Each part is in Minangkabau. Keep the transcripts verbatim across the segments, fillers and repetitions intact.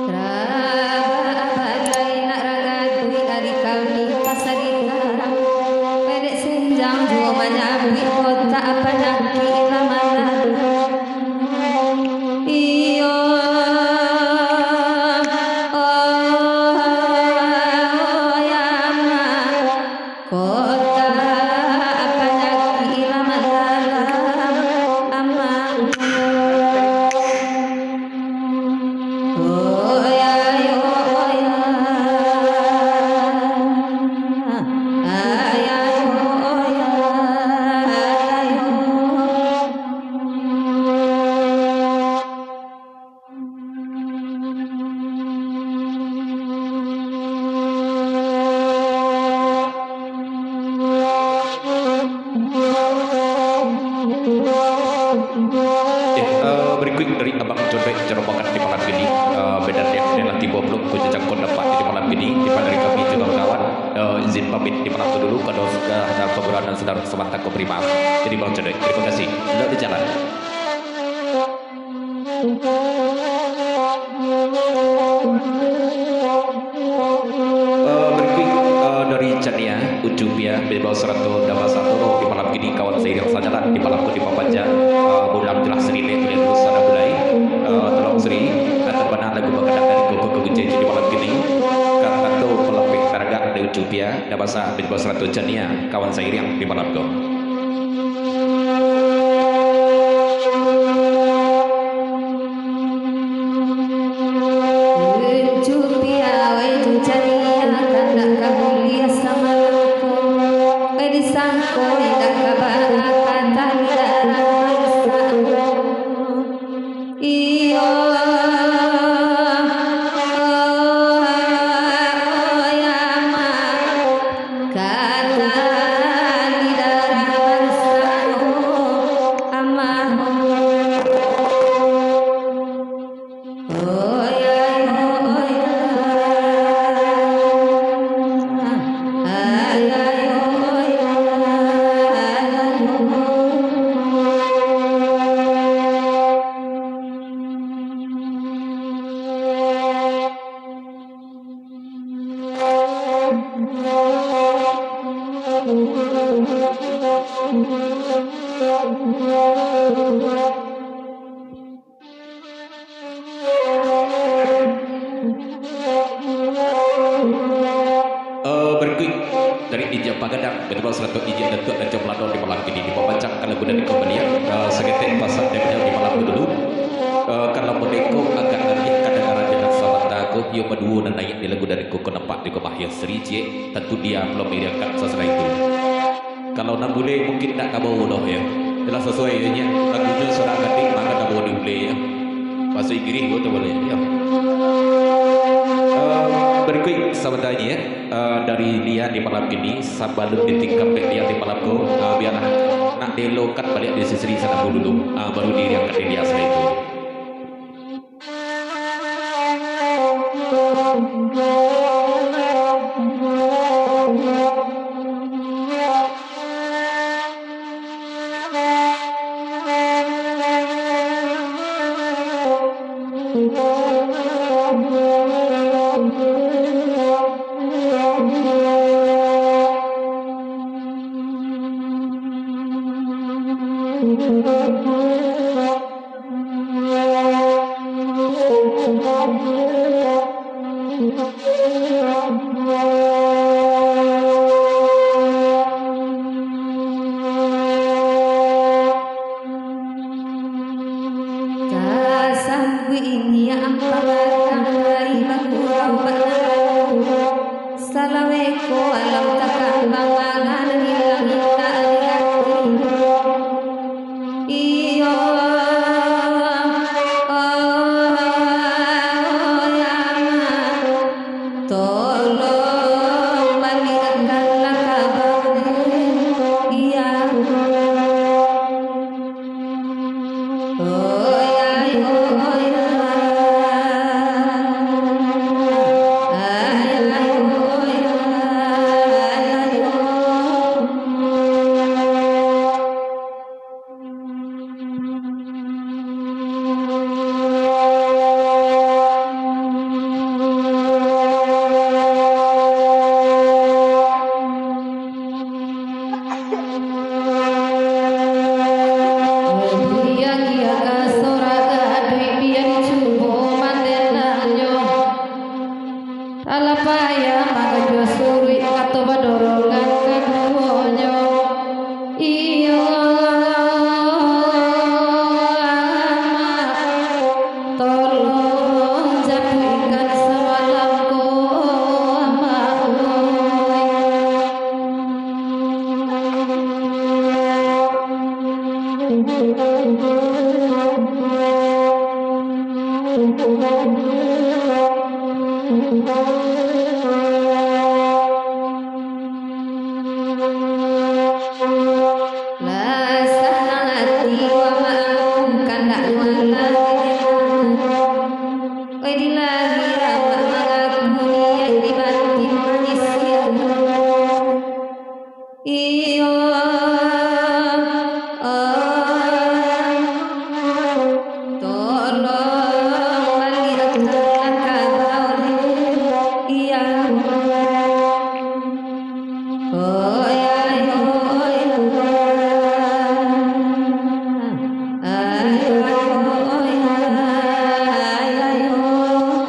Rabah abalai nak ragaduik ari kami pasadikarang. Pedek senjang juo manyabuik kotak panyakik lah manado. Iyo, oh, ya Allah. Kota panyakik lah mandalam, Ama. Oh ya, yo, oh ya. Ah, ya, yo, oh ya, ah, ya, yo. Eh, eh, barikuik dari Abang Jodek Jarobakan di malam kini. Eh, bedan dia, dia lah tibo belum, ku jajangkau dapat di malam kini. Di mana dari kami juga kawan, eh, izin pamit di malam tu dulu. Kalau sudah ada kekurangan, saudara semata ku beri maaf. Jadi, Bang Jodek, terima kasih. Selamat berjalan. Eh, barikuik, eh, dari Chania, Ucup Pia, Bebau Sarato, Dama Satoro, di malam kini kawan sairiang sajalan, di malam ko dipapanjang, eh, bulan jelas seri leh, bulan tu sada bulai, eh, tolong seri, akan bana lagu bakadang dari Koko Koko Jeje di malam kini, katato pelapik taragak dari Ucup Pia, Dama Sa, Bebau Sarato Chania, kawan sairiang di malam ko. Ucup Pia, weh, tu cari anak, tak ka buliah samalam ko. Weh, disangko indak ka bakatan darah masak. Iyo, oh, ya, Ama. Kata di darah barsano, Ama. Oh ya, oh ya. Ay, ay, oh ya, ay, ay, oh. Eh, barikuik dari Ijak Pagadang, Bebau Sarato Ijak Datuak Rajo Melado di malam kini, dipabacakan lagu dari Kambalian, eh, saketek pasan dari di malam ko dulu. Eh, kalau modeko agak lariah kadangaran dengan sabanta ko, iyo baduo nan naiak di lagu dari ko, ko nampak di ko bahias seri ciek, tantu dia pulo mairiangkan sasudah itu. Kalau nan bulek mungkin ndak ka bao doh, yo. Jelas sasuai, yo, nyo. Lagunyo surang gadek, mako ndak bao di bulek, yo. Bahaso Inggirih ko tu bulek, yo. Eh, barikuik sabanta, yo. Eh, dari Lia di malam kini, sabalun ditingkam dek Lia di malam ko, eh, bialah nak dielokan baliak di sisiri sadang dulu, eh, baru diiriangkan dek Lia sasudah itu. Tasangguik niaik ampang akan lai bagurau bak nan lalu. Salaweko alam takambang angan hilang indak Tolong baliakanlah kabau, ya Allah. Oh, ya, oh, ya. Ay, ay, oh, ya. Ay, ay, oh. Bia-bia ka sorak gaduik, bia dicubo mandenangnyo. Alah payah manggajuah suruik, kato badorongan kaduonyo. Iyo, Amak, tolong japuikkan samalam ko, Amak, oi. Lah sanang ati wa maaf, kandak juo lah. Oi, di lahia Amak mangaku, niaik di batin manyisia. Iyo, tolong baliakanlah kabau, ya Allah. Oh, ya, oh, ya Allah. Ay, ay, oh, ya, ay, ay, oh.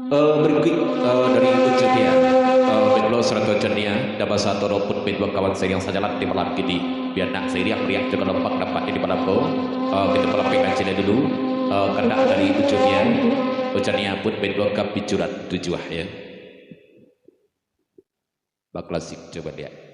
Eh, berikut, eh, dari Ucu Bia, eh, Bed Lo sarato Ucu Nia, Daba Satoro pun Bed Lo kawan sairiang sajalan di malam kini. Bia nak sairiang meriah jo galombang dapat di malam ko. Eh, kito palapeh nan ciek dulu. Eh, kandak dari Ucu Bia, Ucu Nia pun Bed Lo ka picuran tujuah, ya. Baklasik, coba lihat.